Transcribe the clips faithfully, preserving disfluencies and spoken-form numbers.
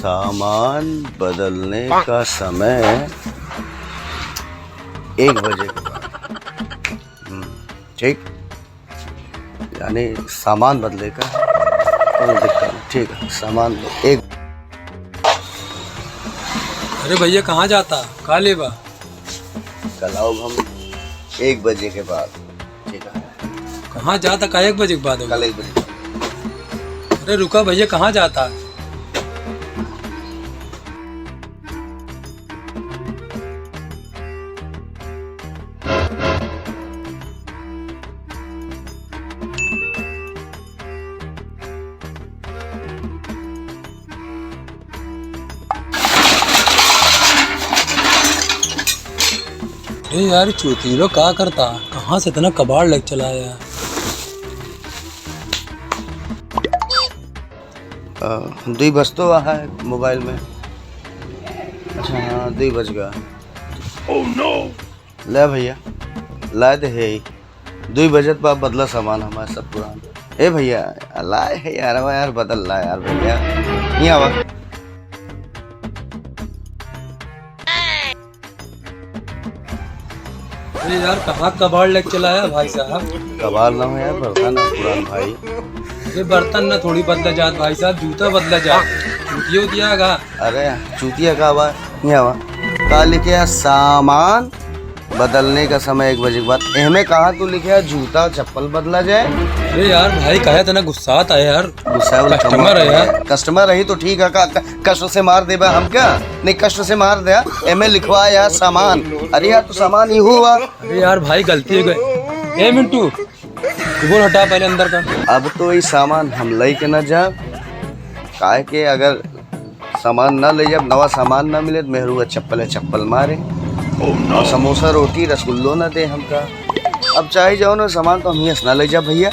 सामान बदलने का समय एक बजे के बाद। हम्म, ठीक, यानी सामान बदले का कौनो दिक्कत नहीं। ठीक है, सामान एक अरे भैया, कहाँ जाता? का लेबा? कल आउब हम एक बजे के बाद। ठीक है। कहाँ जाता? का एक बजे के बाद? कल एक बजे। अरे रुका भैया, कहाँ जाता? ए यार, चूतिलो का करता? कहाँ से इतना कबाड़ लेके चला आया? अ, दुई बजतो है मोबाइल में। अच्छा, हाँ, दुई बज गया। ले भैया, लाए दे है। दुई बजत बा, बदला सामान हमार सब पुरान। ए भैया, लाए है यार, आवा यार, बदल ला यार भैया। नहीं आवा। अरे यार, कहाँ कबाड़ लेके चला आया भाई साहब? कबाड़ ना हो यार, बर्तन है पुरान भाई। अरे बर्तन ना थोड़ी बदला जात भाई साहब, जूता बदला जात। चूतियो दिया गा। अरे चूतिया का बा? नहीं आवा। का लिखे है? सामान बदलने का समय एक बजे के बाद। एहमे कहाँ तू लिखे है जूता चप्पल बदला जाए? अरे यार भाई, काहे इतना गुस्सात है यार? गुस्सा वाला customer है यार। Customer रही तो ठीक है, का, का, कष्ट से मार देबा हमका? नहीं, कष्ट से मार दे। एमे लिखवा यार सामान। अरे यार, तू सामान ही हुआ। अरे यार भाई, गलती हो गई। ए मिंटू, तू बोल, हटा पहले अंदर का। अब तो ई सामान हम लई के ना जाब, काहे के अगर सामान ना ले जाब, नवा सामान ना मिले, तो मेहरुआ चप्पल है चप्पल मारे। और समोसा, रोटी, रसगुल्लो ना दे हमका। अब चाहे जाओ ना, सामान तो हम ही ना ले जाब भैया,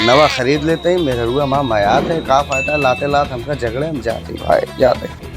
नवा खरीद लेते हैं। मेहरुआ माँ मयात है, का फायदा लाते लात हमका झगड़े, हम जाते भाई, जाते।